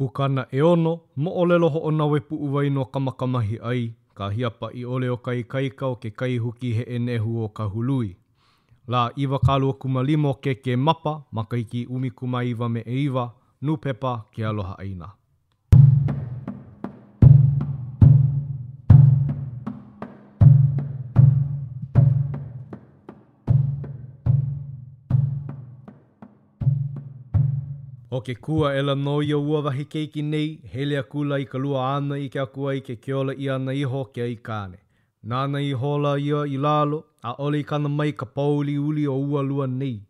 Pukana ʻEono, Moʻolelo Hoʻonawe Puʻuwai no Kamakamahiʻai, ka hiapaʻiʻole o ka ikaika o ke kai huki heʻe nehu o Kahului. Lā 25 o Kēkēmapa, makahiki 19 me ʻeiwa, Nūpepa, Ke Aloha ʻAina. ʻO ke kū aʻela nō ia o ua wahi keiki nei, hele akula i ka lua āna i ʻike aku ai i ke kiola ʻia ʻana iho o ke aikāne. Nānā ihola ia i lalo, ʻaʻole i kana mai ka pōuliuli o ua lua nei.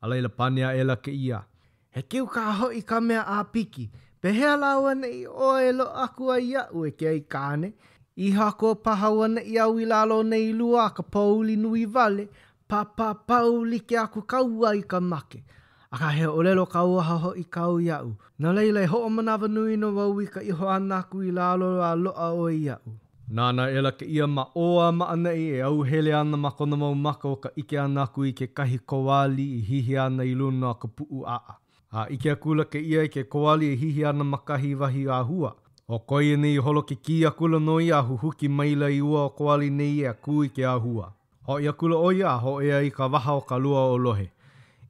A laila pane aʻela kēia, He keu kā hoʻi ka mea ʻāpiki, pehea lā auaneʻi ʻoe e loaʻa aku ai iaʻu e ke aikāne? Iho aku paha auaneʻi au i lalo o nei lua a ka pouli nui wale, Pāpā pau like aku kāua i ka make. Akā he ʻōlelo kauoha hoʻi kāu iaʻu, no laila e hoʻomanawanui nō au i ka iho ʻana aku i lalo a loaʻa ʻoe iaʻu. Nānā aʻela kēia ma ʻō a ma ʻaneʻi e ʻau hele ana ma kona mau maka o ka ʻike ʻana aku i kekahi koali e hihia ana i luna o ka puʻu ʻaʻa. A ʻike akula kēia i ke koali e hihia ana ma kahi wahi ʻāhua. ʻO ko ia nei holokikī akula nō ia a huhuki maila i ua koali nei a kū i ke ʻāhua. Hoʻi akula ʻo ia a hōʻea i ka waha o ka lua ʻōlohe.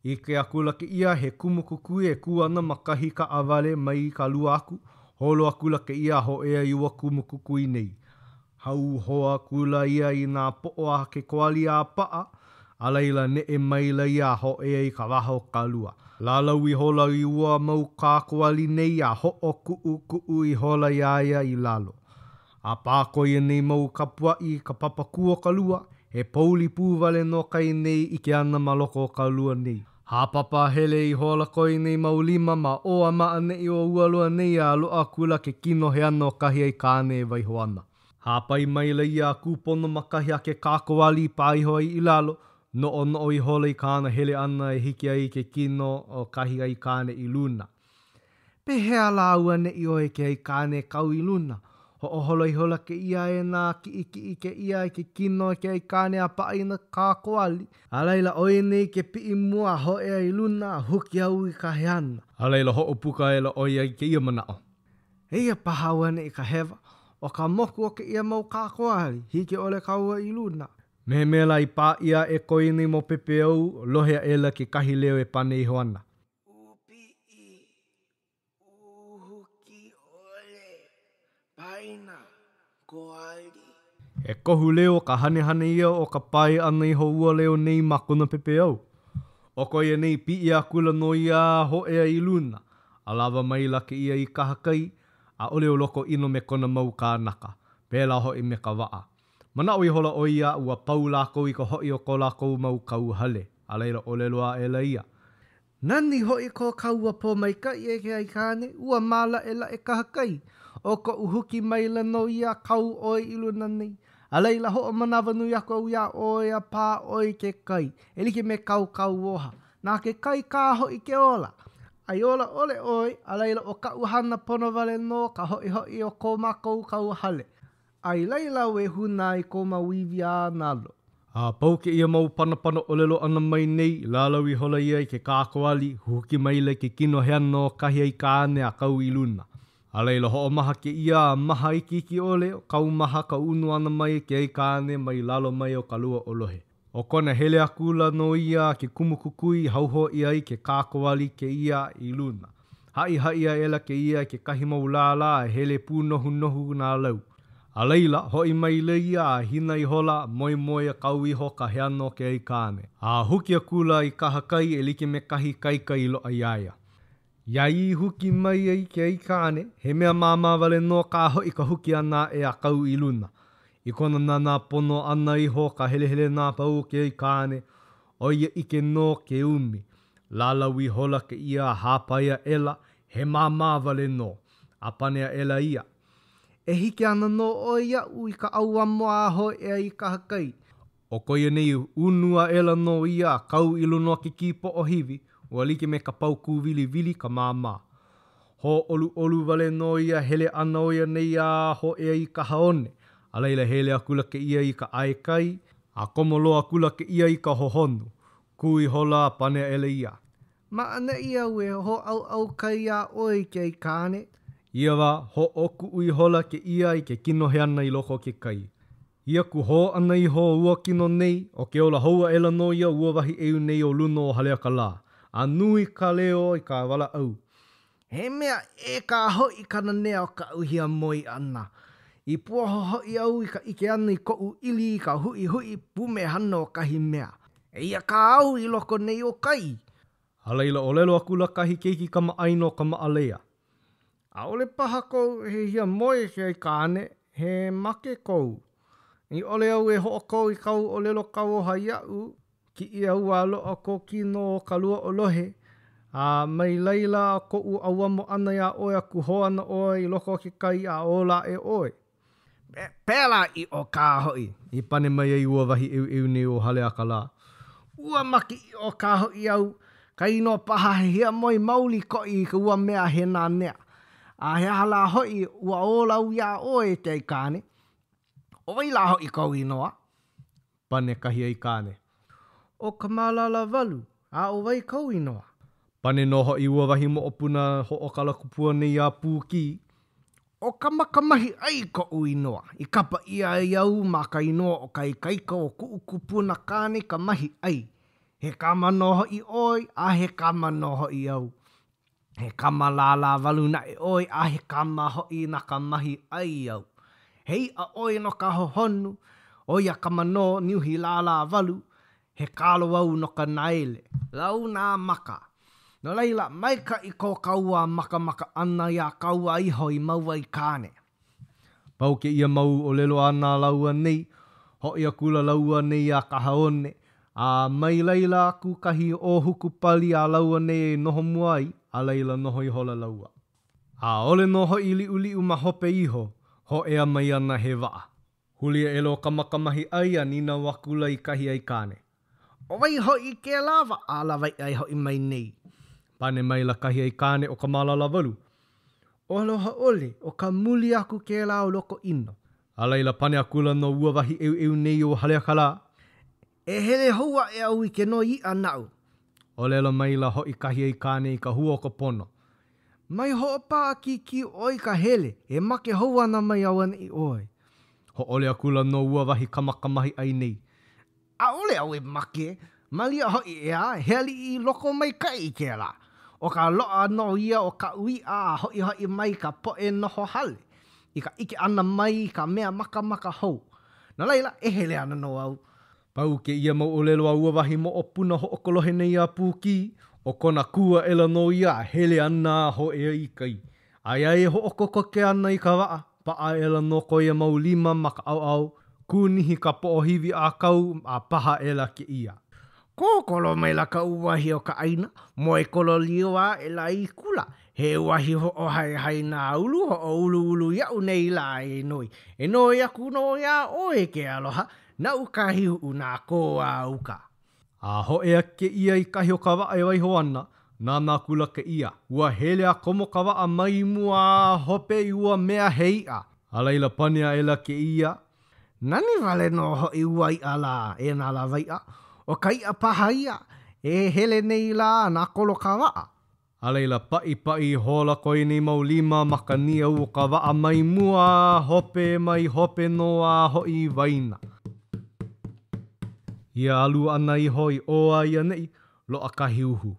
ʻIke akula kēia he kumu kukui e kū ana ma kahi kaʻawale mai ka lua aku, holo akula kēia a hōʻea i ua kumu kukui nei. Hauhoa akula ia i nā poʻo a ke koali a paʻa, a laila neʻe maila ia a hōʻea i ka waha o ka lua. Lālau ihola i ua mau kākoali nei a hoʻokuʻukuʻu ihola iā ia i lalo. A pā ko ia nei mau kapuaʻi i ka papakū o ka lua, he pouli pū wale nō kā ia nei ʻike ʻana ma loko o ka lua nei. Hāpapa hele ihola ko ia nei mau lima ma ʻō a ma ʻaneʻi o ua lua nei a loaʻa akula ke kino heana o kahi aikāne e waiho ana. Hāpai maila ia a kūpono ma kahi a ke kākoali i pā iho ai i lalo, noʻonoʻo ihola i kāna hele ʻana e hiki ai i ke kino o kahi aikāne i luna. Pehea lā auaneʻi ʻoe e ke aikāne e kau i luna? Hoʻoholo ihola kēia e nākiʻikiʻi kēia i ke kino o ke aikāne a paʻa i nā kākoali. A laila, ʻo ia nei ke piʻi mua a hōʻea i luna a huki au i ka heana. A laila, hoʻopuka aʻela ʻo ia i kēia manaʻo. Eia paha auaneʻi ka hewa, ʻo ka moku o kēia mau kākoali, hiki ʻole ka ua i luna. Me he mea lā i pā ʻia aʻe ko ia nei mau pepeiao, lohe aʻela kekahi leo e pane iho ana. ʻUpiʻi, uhuki ʻole, paina, koali. He kohu leo ka hanehane ia o ka pae ʻana iho ua leo nei ma kona pepeiao. ʻO ko ia nei piʻi akula nō ia a hōʻea i luna, a lawa maila kēia i kahakai, ʻaʻole o loko ʻino me kona mau kānaka, pēlā hoʻi me ka waʻa. Manaʻo ihola ʻo ia ua pau lākou i ka hoʻi o ko lākou mau kauhale, a laila ʻōlelo aʻela ia, Nani hoʻi ko kāua pōmaikaʻi e ke aikāne, ua mālaʻelaʻe kahakai. ʻO koʻu huki maila nō ia a kau ʻoe i luna nei. A laila, hoʻomanawanui aku au iā ʻoe a pā ʻoe i ke kai, e like me kāu kauoha. Na ke kai kā hoʻi ke ola. A i ola ʻole ʻoe, a laila ʻo kaʻu hana pono wale nō ka hoʻihoʻi o ko mākou kauhale. A i laila au e hūnā i kō mau iwi a nalo. A pau kēia mau panapana ʻōlelo ʻana mai nei, lālau ihola ia i ke kākoali, huki maila i ke kino heana o kahi aikāne a kau i luna. A laila hoʻomaha kēia a maha ikiiki ʻole, kaumaha ka unu ʻana mai e ke aikāne mai lalo mai o ka lua ʻōlohe. ʻO kona hele akula nō ia a ke kumu kukui i hauhoa ʻia ai ke kākoali kēia i luna. Haʻihaʻi aʻela kēia i kekahi mau lālā a hele pūnohunohu nā lau. A laila, hoʻi maila ia a hina ihola, moemoe a kau iho ka heana o ke aikāne. A huki akula i kahakai e like me kahi ikaika i loaʻa iā ia. Iā ia i huki mai ai ke aikāne, he mea māmā wale nō kā hoʻi ka huki ʻana aʻe a kau i luna. I kona nānā pono ʻana iho ka helehelena a pau o ke aikāne, ʻo ia ʻike nō ke ʻumi. Lālau ihola kēia a hāpai aʻela, he māmā wale nō. A pane aʻela ia, E hiki ana nō ʻoe iaʻu i ka ʻauamo a hōʻea i kahakai. ʻO ko ia nei unu aʻela nō ia a kau i luna o ke kīpoʻohiwi, ua like me ka paukū wiliwili ka māmā. Hōʻoluʻolu wale nō ia hele ʻana o ia nei a hōʻea i kahaone, a laila hele akula kēia i ka ʻae kai, a komo loa akula kēia i ka hohonu. Kū ihola a pane aʻela ia. Ma ʻaneʻi au e hōʻauʻau kai iā ʻoe e ke aikāne. Ia wā, hoʻokuʻu ihola kēia i ke kino heana i loko o ke kai. Ia kuhō ʻana iho o ua kino nei, ʻo ke ola hou aʻela nō ia o ua wahi ʻeu nei o luna o Haleakalā, a nui ka leo i ka walaʻau. He mea ʻē kā hoʻi ka nanea o kaʻu hiamoe ʻana. I puoho hoʻi au i ka ʻike ʻana i koʻu ʻili i ka huʻihuʻi pumehana o kahi mea. Eia kā au i loko nei o kai. A laila, ʻōlelo akula kahi keiki kamaʻāina o Kamaʻalaea. ʻAʻole paha kou he hiamoe e ke aikāne, he make kou. I ʻole au e hoʻokō i kāu ʻōlelo kauoha iaʻu, kiʻi au a loaʻa kō kino o ka lua ʻōlohe, a mai laila koʻu ʻauamo ʻana iā ʻoe a kuhō ana ʻoe i loko o ke kai a ola aʻe ʻoe. Pēlā ʻiʻo kā hoʻi, i pane mai ai ua wahi ʻeuʻeu nei o Haleakalā. Ua make ʻiʻo kā hoʻi au, kainō paha he hiamoe maoli koʻi i ka ua mea he nanea. A he aha lā hoʻi, ua ola au iā ʻoe e ke aikāne. ʻO wai lā hoʻi kou inoa? Pane kahi aikāne. ʻO Kamalālāwalu, a ʻo wai kou inoa? Pane nō hoʻi ua wahi moʻopuna hoʻokalakupua nei a Pūkī. ʻO Kamaakamahiʻai koʻu inoa, i kapa ʻia ai au ma ka inoa o ka ikaika o kuʻu kupuna kāne i ka mahiʻai. He kama nō hoʻi ʻoe, a he kama nō hoʻi au. He kama lālāwalu naʻe ʻoe, a he kama hoʻi na ka mahiʻai au. He iʻa ʻoe no ka hohonu, ʻo ia ka manō niuhi lālāwalu, He kalo au no ka naele. Lau nā maka. No laila, maikaʻi ko kāua makamaka ʻana iā kāua iho i mau aikāne. Pau kēia mau ʻōlelo ʻana a lāua nei, hoʻi akula lāua nei iā kahaone, a mai laila aku kahi ʻōhuku pali a lāua nei e noho mua ai, a laila noho ihola lāua. ʻAʻole nō hoʻi liʻuliʻu ma hope iho, hōʻea mai ana he waʻa. Huli aʻela ʻo Kamaakamahiʻai a nīnau akula i kahi aikāne. ʻO wai hoʻi kēlā waʻa lawaiʻa e hoʻi mai nei? Pane maila kahi aikāne ʻo Kamalālāwalu. ʻO Aloha ʻole, ʻo ka muli aku kēlā o Lokoʻino. A laila pane akula nō ua wahi ʻeuʻeu nei o Haleakalā. E hele hou aʻe au i ke noi iʻa naʻu. ʻŌlelo maila hoʻi kahi aikāne i ka hua o ka pono. Mai hoʻopaʻakikī ʻoe i ka hele, e make hou ana mai auaneʻi ʻoe. Hōʻole akula nō ua wahi Kamaakamahiʻai nei. ʻAʻole au e make, malia hoʻi, ʻeā, he aliʻi lokomaikaʻi kēlā. ʻO ka loaʻa nō ia o kaʻu iʻa a hoʻihoʻi mai ka poʻe noho hale, i ka ʻike ʻana mai i ka mea makamaka hou. No laila, e hele ana nō au. Pau kēia mau ʻōlelo a ua wahi moʻopuna hoʻokolohe nei a Pūkī, ʻo kona kū aʻela nō ia a hele ana a hōʻea i kai. A iā ia e hoʻokokoke ana i ka waʻa, paʻa aʻela nō ko ia mau lima ma ka ʻaoʻao, kūnihi ka poʻohiwi ʻākau a paha aʻela kēia. Kūkolo maila ka uahi o ka ʻāina, moekololio aʻela i kula. He uahi hoʻohaehae nāulu, hoʻouluulu iaʻu nei lā e noi. E noi aku nō iā ʻoe ke aloha, Naʻu kahi huʻu nā kōā uka. A hōʻea kēia i kahi o ka waʻa e waiho ana, nānā akula kēia, ua hele a komo ka waʻa mai mua a hope i ua mea he iʻa. A laila pane aʻela kēia, Nani wale nō hoʻi ua iʻa lā e nā lawaiʻa, ʻo ka iʻa paha ia e hele nei lā a nākolo ka waʻa. A laila, paʻipaʻi ihola ko ia nei mau lima ma ka niau o ka waʻa mai mua a hope mai hope nō a hoʻi i waena. Ia alu ʻana iho i ʻō a i ʻaneʻi, loaʻa kahi uhu.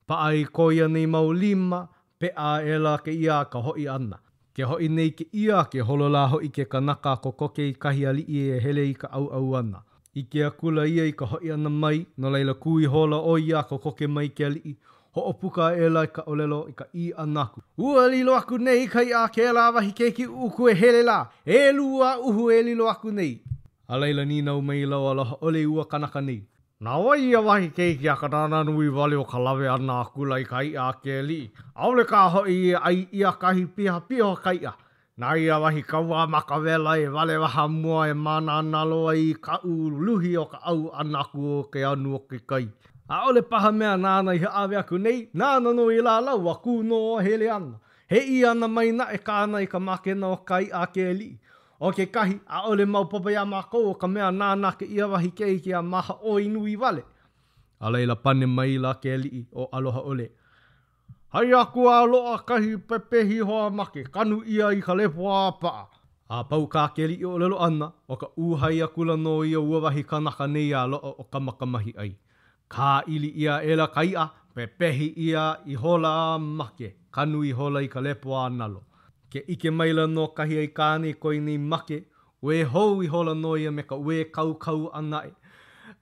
Paʻa i ko ia nei mau lima, peʻa aʻela kēia a ka hoʻi ʻana. Ke hoʻi nei kēia, ke holo lā hoʻi ke kanaka a kokoke i kahi aliʻi e hele i ka ʻauʻau ʻana. ʻIke akula ia i ka hoʻi ʻana mai, no laila kū ihola ʻo ia a kokoke mai ke aliʻi, hoʻopuka aʻela i ka ʻōlelo i ka ʻī ʻana aku. Ua lilo aku nei ka iʻa a kēlā wahi keiki ʻuʻuku e hele lā, ʻelua uhu e lilo aku nei. A laila nīnau maila ʻo Aloha ʻole i ua kanaka nei. Na wai ia wahi keiki a ka nānā nui wale o ka lawe ʻana akula i ka iʻa a ke aliʻi? ʻAʻole kā hoʻi i ʻai ʻia kahi pihapiha o ka iʻa. Na ia wahi kauā makawela e walewaha mua e mānānalo ai i kaʻu luhi o ka ʻau ʻana aku o ke anu o ke kai. ʻAʻole paha mea nāna i hāʻawi aku nei, nāna nō i lālau a kū nō a hele ana. He ʻī ʻana mai naʻe kāna i ka mākena o ka iʻa a ke aliʻi. ʻO kekahi, ʻaʻole maopopo iā mākou ʻo ka mea nāna kēia wahi keiki a mahaʻoi nui wale. A laila pane maila ke aliʻi ʻo Aloha ʻole. Hai aku a loaʻa kahi pepehi iho a make, kanu ʻia i ka lepo a paʻa. A pau kā ke aliʻi ʻōlelo ʻana, ʻo ka uhai akula nō ia o ua wahi kanaka nei a loaʻa ʻo Kamaakamahiʻai. Kāʻili ʻia aʻela ka iʻa, pepehi ʻia ihola a make, kanu ihola i ka lepo a nalo. Ke ʻike maila nō kahi aikāne i ko ia nei make, uē hou ihola nō ia me ka uē kaukau ʻana aʻe.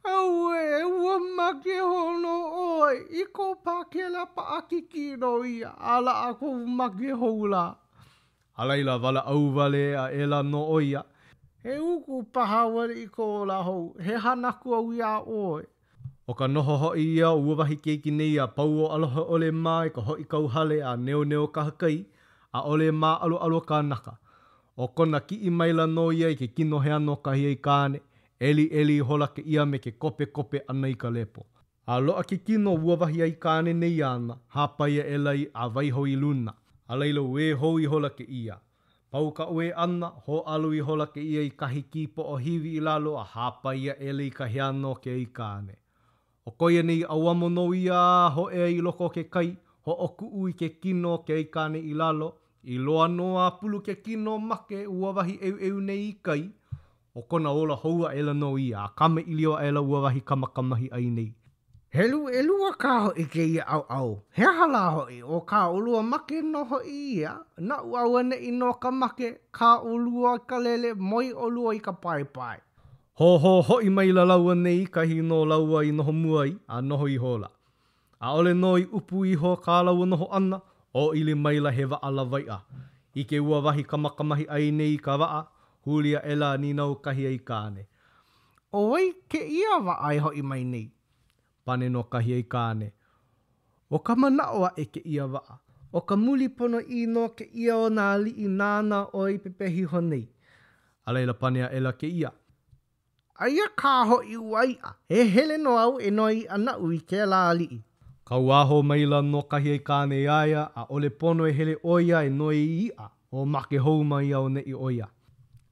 Auē, ua make hou nō ʻoe, i kō pākela paʻakikī nō ia, a laʻa kou make hou lā. A laila, walaʻau wale aʻela nō ʻo ia. He uku paha auaneʻi kou ola hou, he hana aku au iā ʻoe. ʻO ka noho hoʻi ia o ua wahi keiki nei a pau o Alohaʻole mā i ka hoʻi kauhale a neoneo kahakai, ʻaʻole māʻaloʻalo kānaka. ʻO kona kiʻi maila nō ia i ke kino heana o kahi aikāne, ʻeliʻeli ihola kēia me ke kopekope ʻana i ka lepo. A loaʻa ke kino o ua wahi aikāne nei āna, hāpai aʻela a waiho i luna. A laila uē hou ihola kēia. Pau ka uē ʻana, hōʻalo ihola kēia i kahi kīpoʻohiwi i lalo a hāpai aʻela i ka heana o ke aikāne. ʻO ko ia nei ʻauamo nō ia a hōʻea i loko o ke kai, hoʻokuʻu i ke kino o ke aikāne i lalo, i loa nō a pulu ke kino make ua wahi ʻeuʻeu nei i kai, ʻo kona ola hou aʻela nō ia a kamaʻilio aʻela ua wahi Kamaakamahiʻai nei. Helu ʻelua kā hoʻi kēia ʻaoʻao. He aha lā hoʻi, ʻo kā ʻolua make nō hoʻi ia, naʻu auaneʻi nō ka make, kā ʻolua i ka lele, moe ʻolua i ka paepae. Hōhō hoʻi maila lāua nei i kahi nō lāua i noho mua ai, a noho ihola. ʻAʻole nō i ʻupu iho kā lāua noho ʻana, ʻōʻili maila he waʻa lawaiʻa. ʻIke ua wahi Kamaakamahiʻai nei i ka waʻa, huli aʻela a nīnau kahi aikāne. ʻO wai kēia waʻa e hoʻi mai nei? Pane nō kahi aikāne. ʻO ka manaʻo aʻe kēia waʻa. ʻO ka muli ponoʻī nō kēia o nā aliʻi nāna ʻoe i pepehi iho nei. A laila pane aʻela kēia. Aia kā hoʻi ua iʻa, e hele nō au e noi iʻa naʻu i kēlā aliʻi. Kauaho maila nō kahi aikāne iā ia, ʻaʻole pono e hele ʻo ia e noi i iʻa, o make hou mai auaneʻi ʻo ia.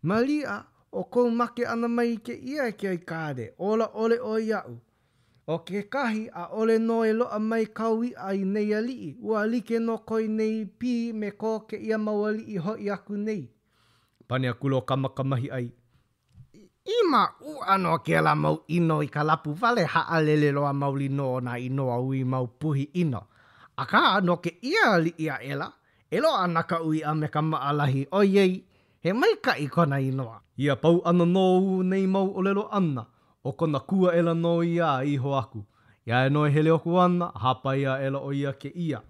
Maliʻa, ʻo kou make ʻana mai i kēia e ke aikāne, ola ʻole ʻoe iaʻu. ʻO kekahi, ʻaʻole nō e loaʻa mai kāu iʻa i nei aliʻi, ua like nō ko nei pī me ko kēia mau aliʻi hoʻi aku nei. Pane akula ʻo Kamaakamahiʻai. I maʻuʻa nō kēlā mau ʻino i ka lapuwale, haʻalele loa maoli nō nā inoa o ia mau puhi ʻino. Akā, no kēia aliʻi aʻela, e loaʻa ana kaʻu iʻa me ka maʻalahi, ʻoiai, he maikaʻi kona inoa. Ia pau ʻana nō o nei mau ʻōlelo ʻana, ʻo kona kū aʻela nō ia a iho aku. Iā ia nō e hele aku ana, hāpai aʻela ʻo ia kēia.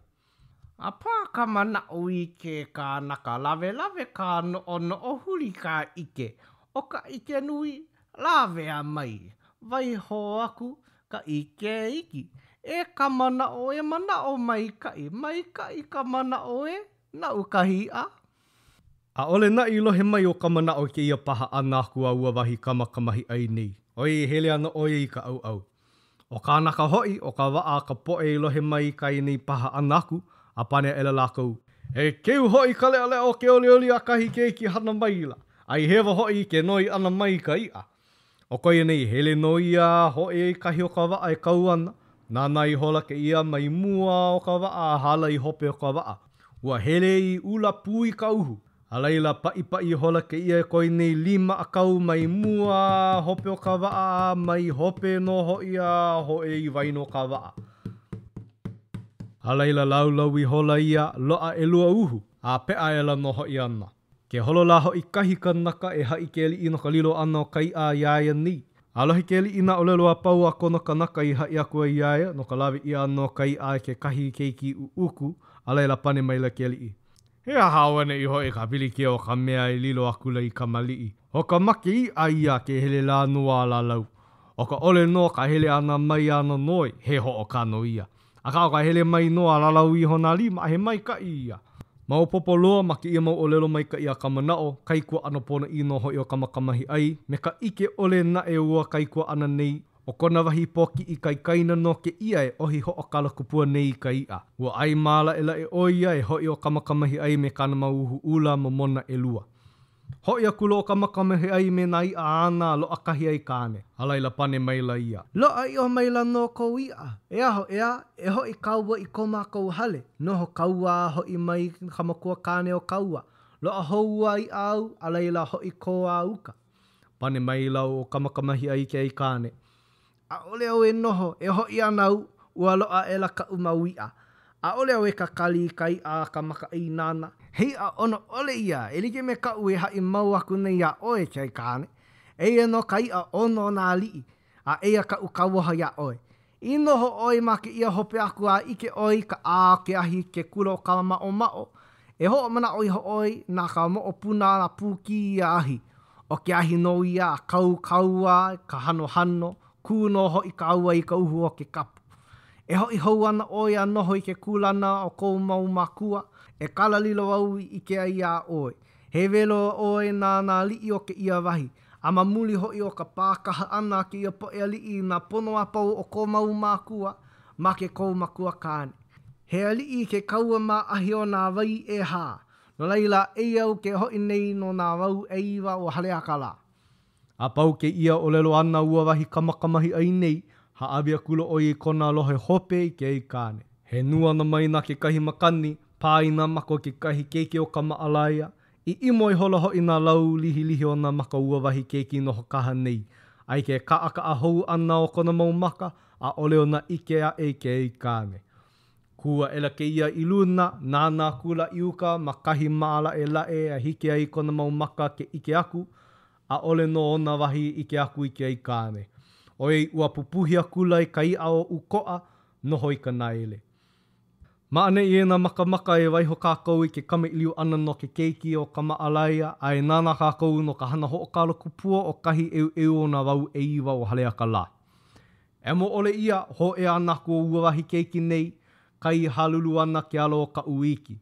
A pā ka manaʻo i ke kanaka, lawelawe ka noʻonoʻo, huli ka ʻike. ʻO ka ʻike nui, lawea mai, waiho aku ka ʻike iki. E ka manaʻo e manaʻo maikaʻi, maikaʻi ka manaʻo e, naʻu kahi iʻa. ʻAʻole naʻe i lohe mai ʻo Kamanaʻo i kēia paha ʻana aku a ua wahi Kamaakamahiʻai nei, ʻoiai e hele ana ʻo ia i ka ʻauʻau. ʻO kānaka hoʻi o ka waʻa a ka poʻe i lohe mai i kā ia nei paha ʻana aku, a pane aʻela lākou, He keu hoʻi ka leʻaleʻa o ke olioli a kahi keiki hana maila, a i hewa hoʻi i ke noi ʻana mai i ka iʻa. ʻO ko ia nei hele nō ia a hōʻea i kahi o ka waʻa e kau ana, nānā ihola kēia mai mua o ka waʻa a hala i hope o ka waʻa. Ua hele i ʻula pū i ka uhu. A laila, paʻipaʻi ihola kēia e ko ia nei lima ʻākau mai mua a hope o ka waʻa a mai hope nō hoʻi a hōʻea i waena o ka waʻa. A laila, laulau ihola ia, loaʻa ʻelua uhu, a peʻa aʻela nō hoʻi ana. Ke holo lā hoʻi kahi kanaka e haʻi i ke aliʻi no ka lilo ʻana o ka iʻa iā ia nei. A lohe ke aliʻi i nā ʻōlelo a pau a kona kanaka i haʻi aku ai iā ia no ka lawe ʻia ʻana o ka iʻa e kekahi keiki ʻuʻuku, a laila pane maila ke aliʻi, He aha auaneʻi hoʻi ka pilikia o ka mea i lilo akula i kamaliʻi? ʻO ka make iʻa ia ke hele lā nō a lalau. ʻO ka ʻole nō ka hele ʻana mai a nonoi, he hoʻokano ia. Akā ʻo ka hele mai nō a lalau iho nā lima, he maikaʻi ia. Maopopo loa ma kēia mau ʻōlelo maikaʻi a Kamanaʻo, kaikuaʻana ponoʻī nō hoʻi o Kamaakamahiʻai, me ka ʻike ʻole naʻe o ua kaikuaʻana nei, ʻo kona wahi pōkiʻi kaikaina nō kēia e ʻohi hoʻokalakupua nei i ka iʻa. Ua ʻai mālaʻelaʻe ʻo ia e hoʻi ʻo Kamaakamahiʻai me kāna mau uhu ʻula momona ʻelua. Hoʻi akula ʻo Kamakamahiʻai me nā iʻa āna a loaʻa kahi aikāne, a laila pane maila ia. Loaʻa ʻiʻo maila nō kou iʻa. E aho, ʻeā, e hoʻi kāua i ko mākou hale. Noho kāua a hoʻi mai ka makua kāne o kāua. Loaʻa hou ua iʻa āu, a laila hoʻi kō a uka. Pane maila ʻo Kamakamahiʻai i ke aikāne. ʻAʻole au e noho, e hoʻi ana au, ua loaʻa aʻela kaʻu mau iʻa. ʻAʻole au e kakali i ka iʻa a ka makaʻāinana. He iʻa ʻono ʻole ia, e like me kaʻu e haʻi mau aku nei iā ʻoe, e ke aikāne. Eia nō ka iʻa ʻono o nā aliʻi, a eia kaʻu kauoha iā ʻoe. I noho ʻoe ma kēia hope aku a ʻike ʻoe i ka ʻā o ke ahi i ke kula o Kalamaʻomaʻo, e hoʻomanaʻo iho ʻoe na ka moʻopuna a Pūkī ia ahi. ʻO ke ahi nō ia a kau kāua i ka hanohano, kū nō hoʻi kāua i ka uhu o ke kapu. E hoʻi hou ana ʻoe a noho i ke kūlana o kou mau mākua, e kala lilo au i ʻike ai iā ʻoe. He welo ʻoe na nā aliʻi o kēia wahi, a ma muli hoʻi o ka pākaha ʻana a kēia poʻe aliʻi i nā pono a pau o ko mau mākua, make kou makua kāne. He aliʻi i ke kaua ma ʻahi o nā wai ʻehā, No laila, eia au ke hoʻi nei no nā wau ʻeiwa o Haleakalā. A pau kēia ʻōlelo ʻana a ua wahi Kamakamahiʻai nei, hāʻawi akula ʻo ia i kona lohe hope i ke aikāne. He nū ʻana mai na kekahi makani, pā i nā maka o kekahi keiki o Kamaʻalaea, ʻiʻimo ihola hoʻi nā lau lihilihi o nā maka o ua wahi keiki noho kaha nei, a i ke kaʻakaʻa hou ʻana o kona mau maka, ʻaʻole ona ʻike aʻe i ke aikāne. Kū aʻela kēia i luna, nānā akula i uka ma kahi mālaʻelaʻe a hiki ai kona mau maka ke ʻike aku, ʻaʻole nō ona wahi ʻike aku i ke aikāne. ʻOiai ua pupuhi akula i ka iʻa ʻo ʻUkoʻa, noho i ka naele. Ma ʻaneʻi e nā makamaka e waiho kākou i ke kamaʻilio ʻana no ke keiki o Kamaʻalaea a e nānā kākou no ka hana hoʻokalakupua o kahi ʻeuʻeu o nā wau ʻeiwa o Haleakalā. ʻEmo ʻole ia, hōʻea ana aku o ua wahi keiki nei, kai halulu ana ke alo o Kaʻuiki.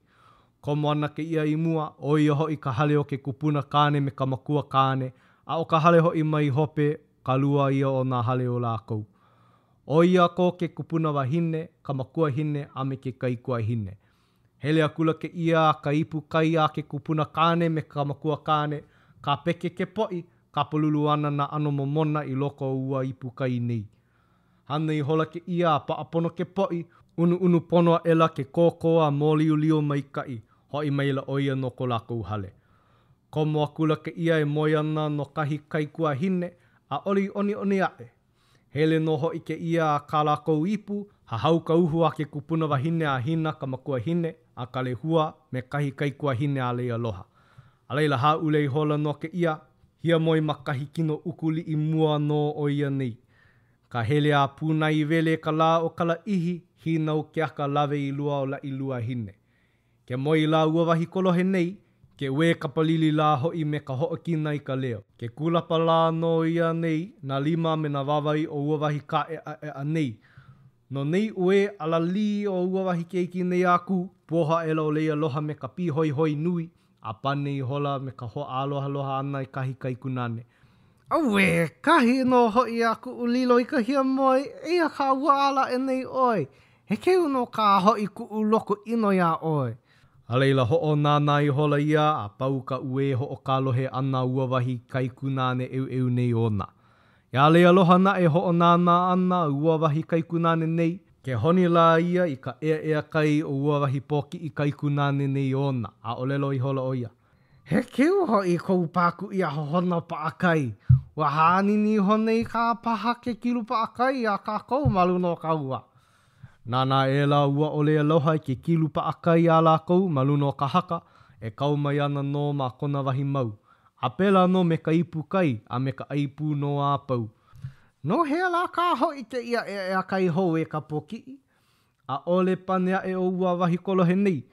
Komo ana kēia i mua, ʻo ia hoʻi ka hale o ke kupuna kāne me ka makua kāne, a ʻo ka hale hoʻi mai hope, ka lua ia o nā hale o lākou. ʻO ia ko ke kupuna wahine, ka makuahine, a me ke kaikuahine. Hele akula kēia a ka ipu kai a ke kupuna kāne me ka makua kāne, kāpeke ke poʻi, kapalulu ana nā ʻano momona i loko o ua ipu kai nei. Hana ihola kēia a paʻa pono ke poʻi, ʻunuʻunu pono aʻela ke kōkō a mōliulio maikaʻi, hoʻi maila ʻo ia no ko lākou hale. Komo akula kēia e moe ana no kahi kaikuahine, ʻaʻole i ʻoniʻoni aʻe. Hele nō hoʻi kēia a kā lākou ipu, hahau ka uhu a ke kupuna wahine a Hina ka makuahine, a Kalehua me kahi kaikuahine a Leialoha. A laila hāʻule ihola nō kēia, hiamoe ma kahi kino uku liʻi mua nō o ia nei. Ka hele a pūnaewele ka lā o Kalaʻihi, hīnau ke aka lawe i lua o Laʻiluahine. Ke moe lā ua wahi kolohe nei, ke uē kapalili lā hoʻi me ka hoʻokina i ka leo. Ke kūlapa lā nō ia nei nā lima a me nā wāwae o ua wahi kāʻeʻaʻeʻa nei. No nei uē ʻalalī o ua wahi keiki nei a kū, puoho aʻela ʻo Leialoha me ka pīhoihoi nui, a pane ihola me ka hoʻālohaloha ʻana i kahi kaikunāne. Auē, kahi nō hoʻi a kuʻu lilo i ka hiamoe, eia kā ua ala aʻe nei ʻoe. He keu nō kā hoʻi kuʻu loko ʻino iā ʻoe. A laila hoʻonānā ihola ia a pau ka uē hoʻokalohe ʻana a ua wahi kaikunāne ʻeuʻeu nei ona. Iā Leialoha naʻe hoʻonānā ana ua wahi kaikunāne nei, ke honi lā ia i ka ʻeaʻea kai o ua wahi pōkiʻi kaikunāne nei ona, a ʻōlelo ihola ʻo ia, He keu hoʻi kou pākuʻi a hohona paʻakai. Ua hānini iho nei kā paha ke kilu paʻakai a kākou ma luna o ka ua. Nānā aʻela ua ʻo Leialoha i ke kilu paʻakai a lākou ma luna o ka haka, e kau mai ana nō ma kona wahi mau. A pēlā nō me ka ipu kai a me ka ʻai pū nō a pau. No hea lā kā hoʻi kēia ʻeaʻea kai hou e ka pōkiʻi? ʻAʻole pane aʻe o ua wahi kolohe nei.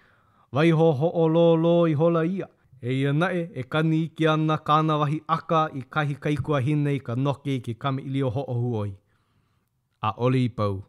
Waiho hoʻolōlō ihola ia. Eia naʻe, e kani iki ana kāna wahi ʻaka i kahi kaikuahine i ka noke i ke kamaʻilio hoʻohuoi. ʻAʻole i pau.